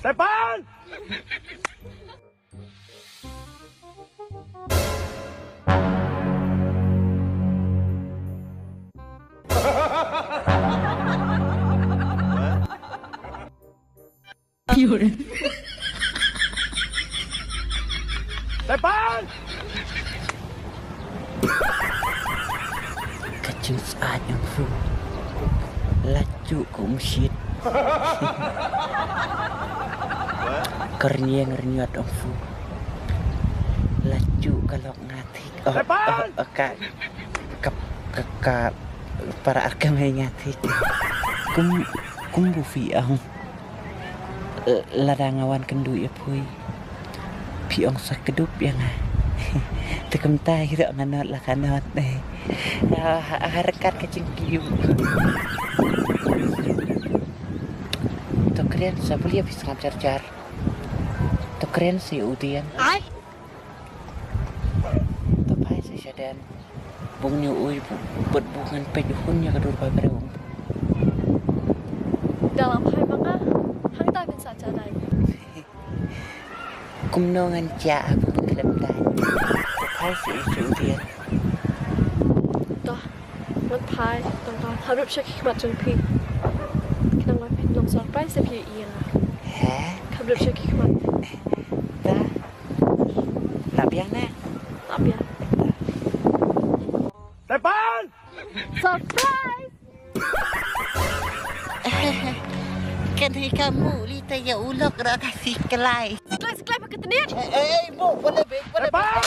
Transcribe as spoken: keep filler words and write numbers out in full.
Setan! Setan! Ka jingsyaid ong fu. La juh ka umshit. Ka rynïeng rynïot ong fu. La juh ka lok nga thik. Oh, oh, oh, ka, ka, ka, ka para ar ka mei nga thik. Kum, kum bu phi ong. Lada nga wan kynduh ïa phi, phi ong sa kdup ïa nga. Te kumta hi ruh nga nod la ka nod. Ha, ha, ha ryngkat ka jingkylli. To kren sa, balei phi sngap jar jar. To kren sa ïa u Dian. Ai. To phai sa sha den. Bun ïa u, bad bun ngan peit hun ïa ka dur ba briew. Da la phai ma nga, hangta phin sa jadai. Kumno ngan jia ha bun khlem dai. To phai sa ïa u Dian. To, ngan phai, to, to, hap rup sha ki khmat jong phi. Khnang ba phin long surprise ïa phi ïa nga. He? Hap rup sha ki khmat. Da. Lah biang ne? Lah biang. Tepan! Surprise! Kan hi kamu li ta ya ulok ra ka si kelai. Seklai, seklai pakai tenik. Eh, eh, eh, bu, boleh be, boleh be. Tepan!